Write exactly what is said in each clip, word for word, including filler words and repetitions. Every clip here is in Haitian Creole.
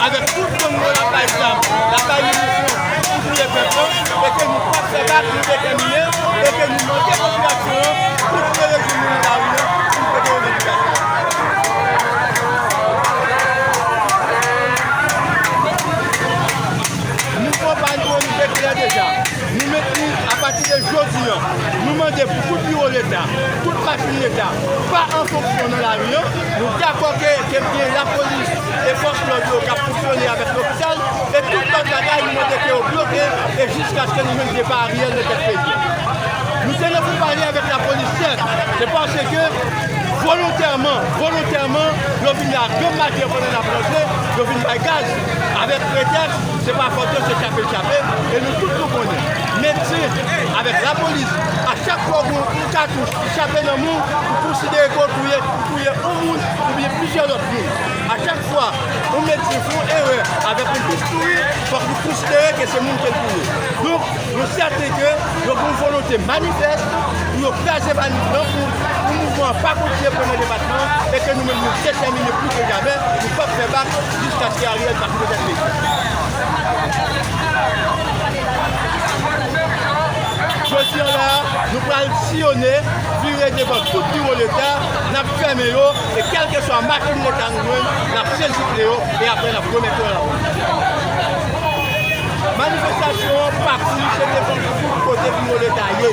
Avèk tout gang yo, l ap bay zam, l ap bay minisyon pou touye pèp lan, e ke nou p ap fè bak, nou detèmine, e ke nou mande popilasyon an pou touye rejim nou nan lari an, pou nou pote revandikasyon. Mouvman pa nou, nou te klè deja. Nou met li apati de jodi a. Nou mande pou tout biwo Leta, tout machin Leta, pa an fonksyon nan lari an. Nou dakò ke, ke gen lapolis e fòs lòd yo k ap fonksyone avèk lopital, e tout lòt bagay, nou mande ke yo bloke, e jiskaske nou jwenn depa Ariel nan tèt peyi a. Nou te nan poupale avèk lapolis, sèt, se paske volontèman, volontèman, yo vin la gran maten pandan n ap rantre, yo vin bay gaz, avèk pretèks, se pa fòt yo, se chape l chape, e nou tout nou konnen. Medsen avèk lapolis, a chak fwa w gen yon katouch ki chape nan men w, ou konsidere ke w touye, ou touye yon moun oubyen plizyè lòt moun. A chak fwa yon medsen fè yon erè avèk yon bistouri, fòk nou konsidere ke se moun ke l touye. Donk, nou sèten ke yo gen yon volonte manifès pou yo kraze manif lan, pou, pou mouvman an pa kontinye pran nan depatman an, e ke nou menm nou detèmine plis ke jamè, nou p ap fè bak jiskaske Ariel pa kite tèt peyi a. Jodi a la, nou pral siyonnen, vire devan tout biwo Leta, n ap fèmen yo, e kèlkeswa machin Leta nou jwenn, n ap sezi kle yo, e apre n ap remèt yo nan lapolis. Manifestasyon an pakou li se devan tout kote biwo Leta ye.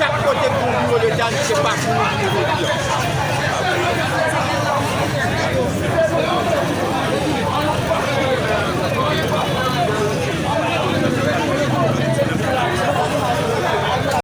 Chak kote k gen biwo Leta, se pakou nou vire.